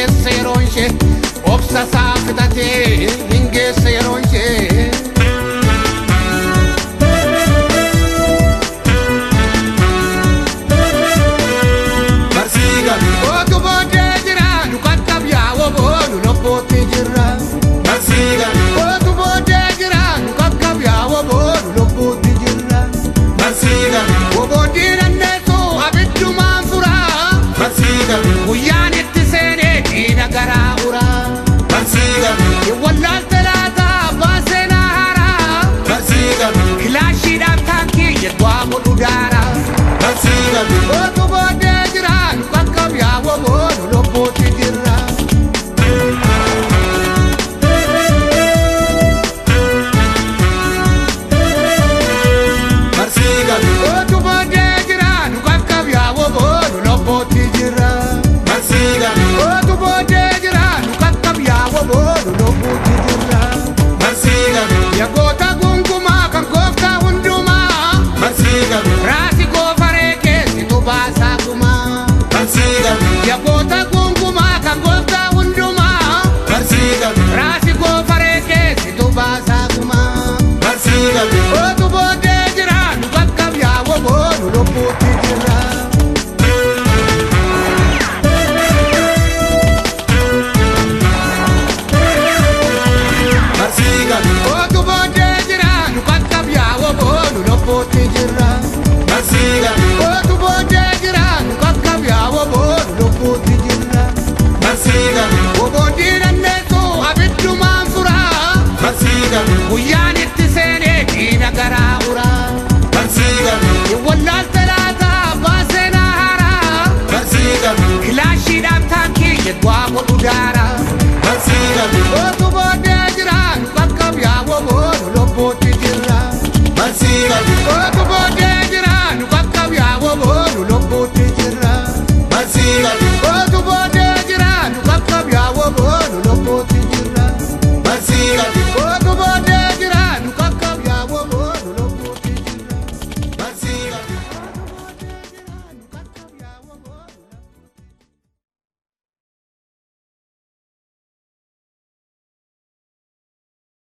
geesse yeroon ishee obsa isaa fixatee hin geesse yeroon ishee. Barsiiga. Otu booddee jira nu qaqqab yaa'oo boonu lobbooti jirra. Barsiiga. Otu booddee jira nu qaqqab yaa'oo boonu lobbooti jirra. Barsiiga. Oboodii dandeessu abiddumaan furaa. Barsiiga. Guyyaan itti seenee diina garaa uraa. Barsiiga. Wallaalte laata abbaa seenaa haaraa. Barsiiga. Kilaashiidhaan taankii jedhaa godhu daara. Barsiiga. Otu booddee jira nu qaqqab yaa'oo boonu lobbooti jirra. Barsiiga. Otu booddee jira nu qaqqab yaa'oo boonu lobbooti jirra. Barsiiga. Otu booddee jira nu qaqqab yaa'oo boonu lobbooti jirra. Barsiiga. Yagoota gungumaa kan gooftaa hundumaa. Barsiiga. Raasi goofaree keessitu baasaa gumaa. Barsiiga. Yagoota gungumaa kan gooftaa hundumaa. Barsiiga. Raasi goofaree keessitu baasaa gumaa. Barsiiga. Otu booddee jira nu qaqqab yaa'oo boonu lubbuutti jirra. Barsiiga. Otu booddee jira nu qaqqab yaa'oo boonu lubbuutti jirra. Barsiiga. Otu booddee jira nu qaqqab yaa'oo boonu lubbuutti jirra. Barsiiga. Oboodii dandeessu abiddumaan furaa. Barsiiga. Guyyaan itti seenee diina garaa uraa. Barsiiga. Wallaalte laata abbaa seenaa haaraa. Barsiiga. Kilaashiidhaan taankii jedhaa godhu daara.